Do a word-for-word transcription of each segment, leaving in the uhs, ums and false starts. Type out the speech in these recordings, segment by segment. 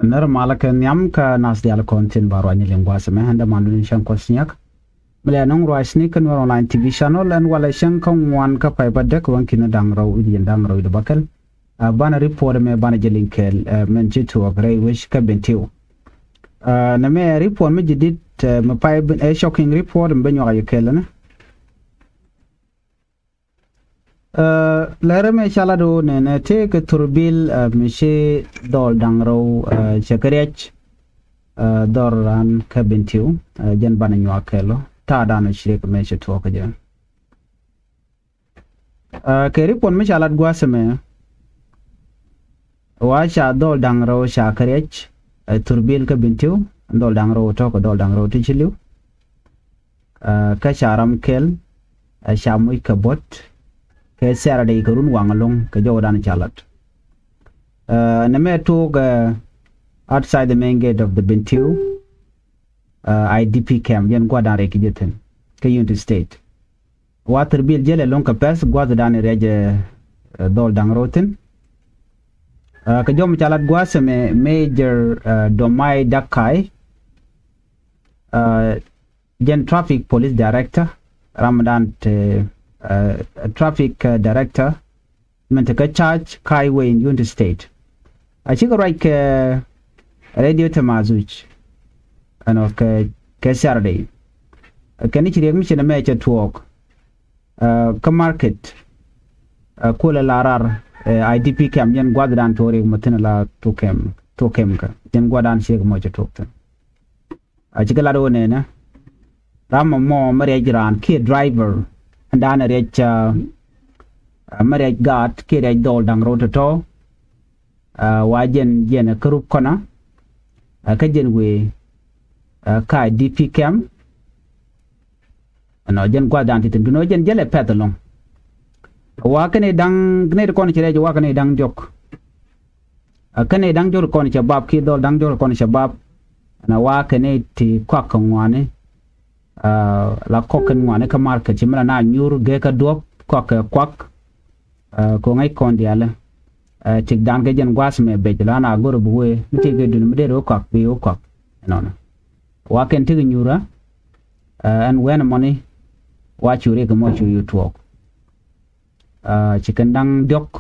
Nɛr malä kɛ nhiam kä nath diaal kɔn tin ba ruacni liŋ gua̱a̱th ɛmɛ, ɛn dämandu ni cäŋ kuɔth nyiak. Mi lɛ nɔŋ ruacni kä Nuɛr online T V channel ɛn walɛ cäŋ kä ŋuan kä pay bädäk, wän ki̱n da̱ŋ rɛw wi̱cdɛ jiɛn da̱ŋ rɛw wi̱cdɛ bäkɛl. Banɛ report ɛmɛ banɛ jɛ liŋ kɛɛl, mɛn ci tuɔɔk rɛy wec kä Bentiu. Nɛmɛ report mi jadid, mi pay, ɛ shocking report mi bä nyuak a jɛ kɛɛl ɛnɛ. Lärä mɛ ca lat ɣöö nɛnɛ tëëkɛ thurbil mi ci dhɔl da̱ŋ rɛw cɛ kɛ riac dhɔr raan kä Bentiu. Jɛn banɛ nyuak kɛɛl ɔ ta̱a̱ da̱a̱n ɔ ci riɛk mɛ cɛ tuɔɔk kä jɛ. Kɛ report mi ca lat gua̱a̱th ɛmɛ, wa ca dhɔl da̱ŋ rɛw ca kɛ riac thurbil kä Bentiu, dhɔl da̱ŋ rɛw tɔ̱ kɛ dhɔl da̱ŋ rɛw ti ci li̱w. Kä ca ram kɛl, ca moc kɛ buɔ̱t kɛ Saturday kɛ run waŋ ɛlɔ̱ŋ kɛ jɔwdan ca lat. Nɛmɛ tuɔɔk outside the main gate of the Bentiu I D P camp, jɛn gua̱dan rɛy ki jɛ thi̱n kä Unity State. Wa thurbil jälɛ ɛlɔ̱ŋ kɛ pɛth gua̱thdan riac dhɔl da̱ŋ rɛw thi̱n. Kɛ jɔw mi ca lat gua̱a̱th ɛmɛ Major Domai Dakai, jɛn traffic police director, ramdan te traffic director min te kä charge highway in Unity State. A cikɛ ruac kɛ radio te mazuc ɛnɔ kɛ kɛ Saturday. Kɛn i̱ ci riɛk mi ci nɛmɛ cɛ tuɔɔk kä market kulɛ la rar I D P camp, jɛn gua̱thdan tuɔɔk riɛk mɔ thi̱n la tuɔɔk camp, tuɔɔk camp kä jɛn gua̱dan ciek mɔ cɛ tuɔɔk thi̱n. A cikɛ lat ɣöö nɛnɛ ram mɔ mɔ mi riac raan kiɛ driver, ɛn da̱a̱n riac mi riac gaat kiɛ riac dhɔl da̱ŋ rɛw tɔ̱tɔ̱. Wa jɛn jɛn kä rup kɔnä kä jɛn wëë kä I D P camp. Ɛnɔ jɛn gua̱thdan ti thi̱n duundɛ jɛn jälɛ pɛth ɛlɔ̱ŋ. Wa kɛn i̱ da̱ŋ, kɛn i̱ ti kɔn cɛ rɛc wa kɛn i̱ da̱ŋ diɔ̱k. Kä nɛy da̱ŋ jɔr kɔn cɛ bap kiɛ dhɔl da̱ŋ jɔr kɔn cɛ bap. Ɛn a wa kɛn nɛy ti kuak kɛ ŋuani la kɔk kɛn ŋuani kä market ci mi la na nyuur gee kä duɔ̱p kuak kɛ kuak. Kɛ ŋäc kɔn diaalä tik dan kɛ jɛn gua̱a̱th mɛ bec la na go̱r bi wee mi tëë kɛ dun mi dee ri wä kuak bi wä kuak. Ɛnɔnɔ wa kɛn tik nyuurä ɛn wɛn mɔni wa cu rik mɔ cu yu tuɔɔk. Ci kɛn da̱ŋ diɔ̱k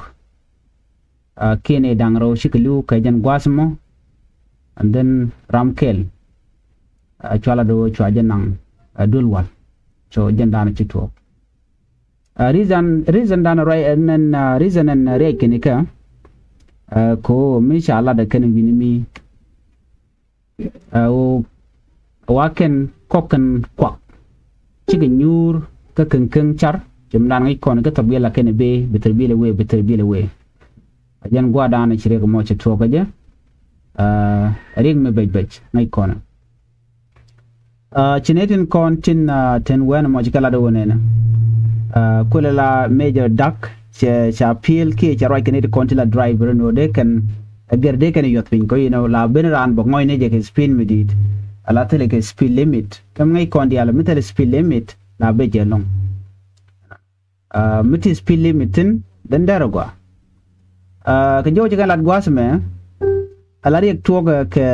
kiɛn i̱ da̱ŋ rɛw cikɛ li̱w kɛ jɛn gua̱a̱th mɔ. And then ram kɛl cua la do̱ cua jɛ naŋ duel wal. So jɛn da̱a̱n ci tuɔɔk. Reason, reason da̱a̱n ruac ɛn ɛn reason ɛn riɛc kɛn ikä ko mi ca lat ɛ kɛn wi̱ni mi. Ɛ ɣöö wa kɛn kɔk kɛn kuak cikɛ nyuur kä käŋ käŋ car ci mi dan ŋäc kɔn kä thurbil a kɛn ɛ bee bi thurbil ɛ wee bi thurbil ɛ wee. A jɛn gua̱a̱r dan ci riɛk mɔ cɛ tuɔɔk kä jɛ. Ɛ riɛk mi bec bec ŋäc kɔn. Ci nɛy tin kɔn tin tin wɛn mɔ ci kɛ lat ɛ wä nɛnɛ. Kulɛ la Major Dak cɛ ca piël kiɛ cɛ ruac kɛ nɛy tin kɔn tin la driver ni wä dee kɛn ɛ gɛr dee kɛn ɛ yuɔth piny kɔ inɔ la ben raan bɛ ŋɔcni jɛ kɛ speed mi di̱i̱t. Ala thilɛ kɛ speed limit kä mi ŋäc kɔn diaal mi thilɛ speed limit la ben jɛ lɔŋ. Mi ti speed limit thin dhin dɛr ɛ gɔaa. Kɛ jɔw ci kɛn lat gua̱a̱th mɛ ala riɛk tuɔɔk kɛ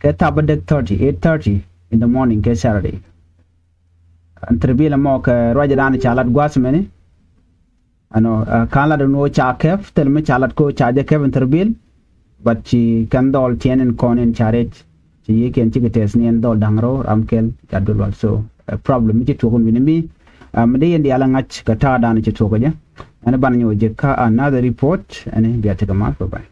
kɛ thap a dek thirty, eight thirty in the morning kɛ Saturday. Ɛn thurbil ɛmɔ kɛ ruacdan ca lat gua̱a̱th mɛni. Ɛnɔ ka̱n lat ɛn ɣöö ca kɛp thil mi ca lat kɛ ɣöö ca jɛ kɛp ɛn thurbil. But ci kɛn dhɔl tiɛn in kɔn in ca rɛc ci yiëëkiɛn cikɛ tɛth ni ɛn dhɔl da̱ŋ rɛw ram kɛl ca duel wal. So problem mi ci tuɔk in wi̱ni mi mi dee yɛn diaal ɛ ŋa̱c kɛ ta̱a̱ da̱a̱n ci tuɔk kɛ jɛ. Ɛn ban nyɔk jɛ kä another report ɛn bia tekɛ mal. Bye bye.